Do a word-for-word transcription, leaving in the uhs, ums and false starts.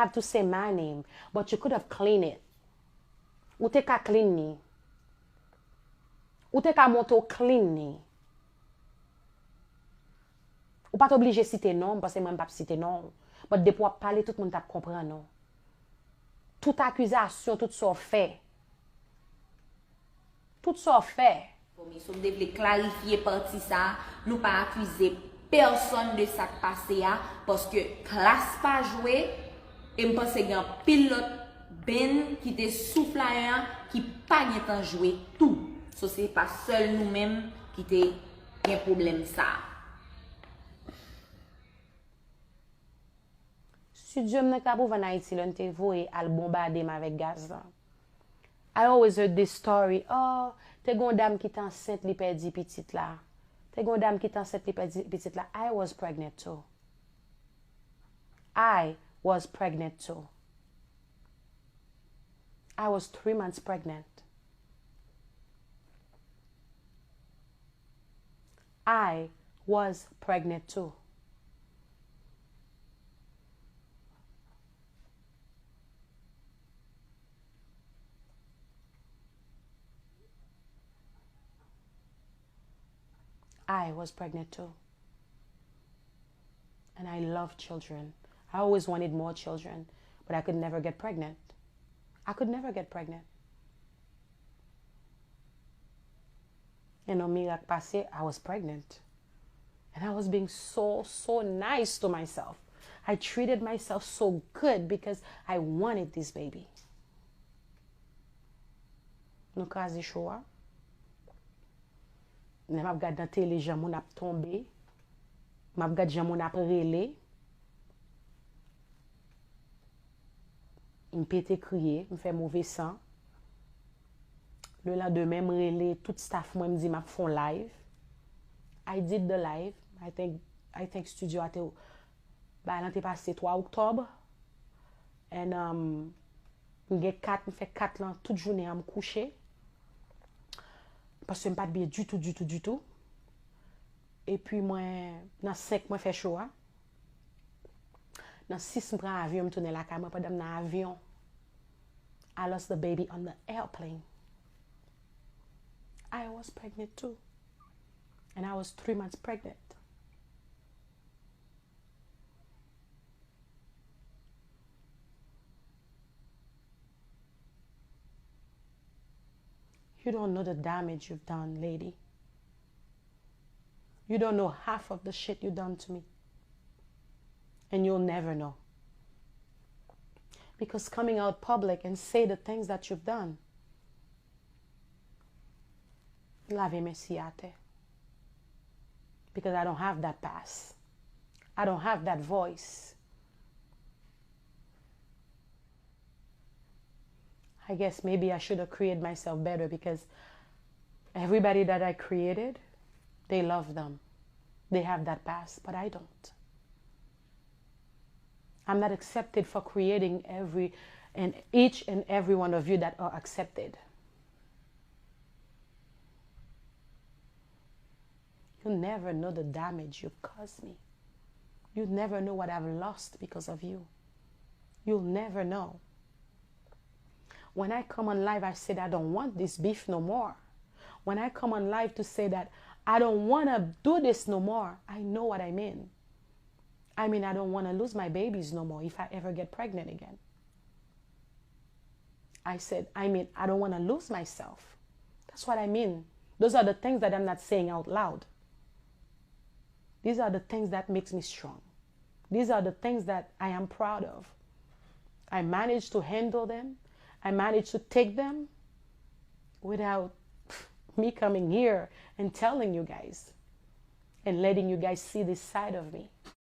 have to say my name, but you could have clean it. Ou te ka clean ni. Ou te ka montre w clean ni. Ou pa t oblije site non m, paske mwen m p ap site non w. But depi w ap pale, tout moun t ap konprann ou. Tout akizasyon, tout sa w fè. Tout sa w fè. Bon, men so m te vle klarifye pati sa a, nou pa akize pèsonn de sa k pase a, paske klas pa jwe, e m panse gen anpil lòt band ki te sou flyer an ki pa gentan jwe tou. So, se pa sèl nou menm ki te gen pwoblèm sa a. Studio m nan k ap ouvè ann Ayiti lè n te voye al bonbade m avèk gaz lan. I always heard this story. Oh, te gen yon dam ki te ansent, li pèdi pitit la. Te gen yon dam ki te ansent, li pèdi pitit la. I was pregnant too. I was pregnant too. I was three months pregnant. I was pregnant too. I was pregnant too. And I love children. I always wanted more children, but I could never get pregnant. I could never get pregnant. And yon mirak pase, I was pregnant. And I was being so, so nice to myself. I treated myself so good because I wanted this baby. Nou kraze show a. Lè m ap gad nan tele jan moun ap tonbe, m ap gad jan moun ap rele, m pete kriye, m fè move san. Lelandemen, m rele tout staff mwen, m di m ap fè yon live. I did the live. I think, I think studio a te, bagay lan te pase twa oktòb. And, um, m gen kat, m fè kat lan tout jounen an, m kouche. Paske m pa t byen ditou, ditou, ditou. Epi mwen, nan senk mwen fè show a. Nan sis m pran avyon, m tounen lakay mwen pandan m nan avyon. I lost the baby on the airplane. I was pregnant too. And I was three months pregnant. You don't know the damage you've done, lady. You don't know half of the shit you done to me. And you'll never know. Because coming out public and say the things that you've done, lave men si atè. Because I don't have that past. I don't have that voice. I guess maybe I should have created myself better because everybody that I created, they love them. They have that past, but I don't. I'm not accepted for creating every and each and every one of you that are accepted. You never know the damage you've caused me. You never know what I've lost because of you. You'll never know. When I come on live, I said I don't want this beef no more. When I come on live to say that I don't want to do this no more, I know what I mean. I mean, I don't want to lose my babies no more if I ever get pregnant again. I said, I mean, I don't want to lose myself. That's what I mean. Those are the things that I'm not saying out loud. These are the things that makes me strong. These are the things that I am proud of. I managed to handle them. I managed to take them without me coming here and telling you guys and letting you guys see this side of me.